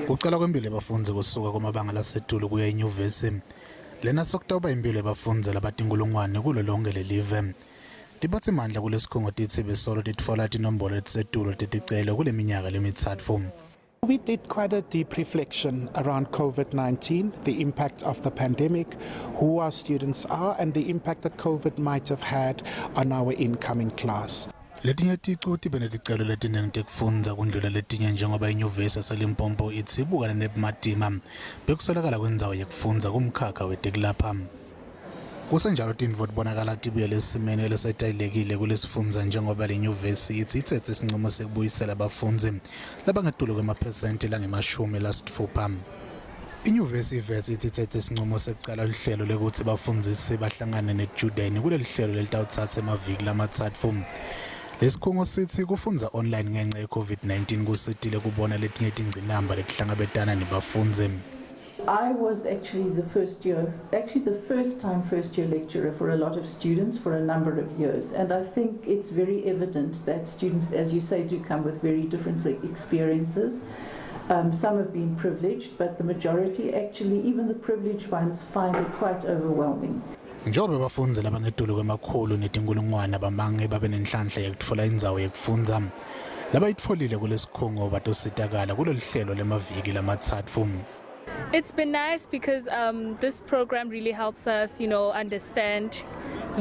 Kucala kwempilo yebafundzi kusuka kumabanga lasetulu kuya enyuvesi. Lena sokutawuba impilo yebafundzi labatinkulungwane kulo lonke lelive. Tiphatsimandla kulesikhungo titsi besolo titfola tinombolo letisetulu teticelo kuleminyaka lemitsatfu. We did quite a deep reflection around COVID-19, the impact of the pandemic, who our students are, and the impact that COVID might have had on our incoming class. Letinye ticu tibe neticelo letiningi tekufundza kundlula letinye njengoba inyuvesi yaseLimpopo itsi ibukane nebumatima bekuswelakala kwendzawo yekufundza kumkhakha wetekulapha. Kusenjalo tintfo tibonakala tibuyele esimeni lesetayelekile kulesifundza njengoba le nyuvesi itsi itsetse sincumo sekubuyisela bafundzi labangetulu kwemaphesenti langema-60. Inyuvesi iWits itsi itsetse sincumo sekucala luhlelo lwekutsi bafundzisi bahlangane netitjudeni kuleli hlelo lelitawutsatsa emaviki lamatsatfu. Lesikhungo sitsi kufundza online ngenca ye-COVID-19 kusitile kubona letinye tingcinamba letihlangabetana nebafundzi. I was actually the first year, actually the first time first year lecturer for a lot of students for a number of years. And I think it's very evident that students, as you say, do come with very different experiences. Some have been privileged, but the majority actually, even the privileged ones, find it quite overwhelming. Njengoba bafundzi labangetulu kwemakhulu netinkulungwane bamange babe nenhlanhla yekutfola indzawo yekufundza, labayitfolile kulesikhungo batositakala kulolu hlelo lemaviki lamatsatfu. It's been nice because this program really helps us understand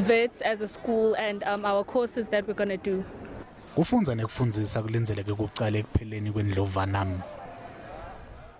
Wits as a school and our courses that we're going to do. Kufundza nekufundzisa kulindzeleke kucala ekupheleni kwendlovana.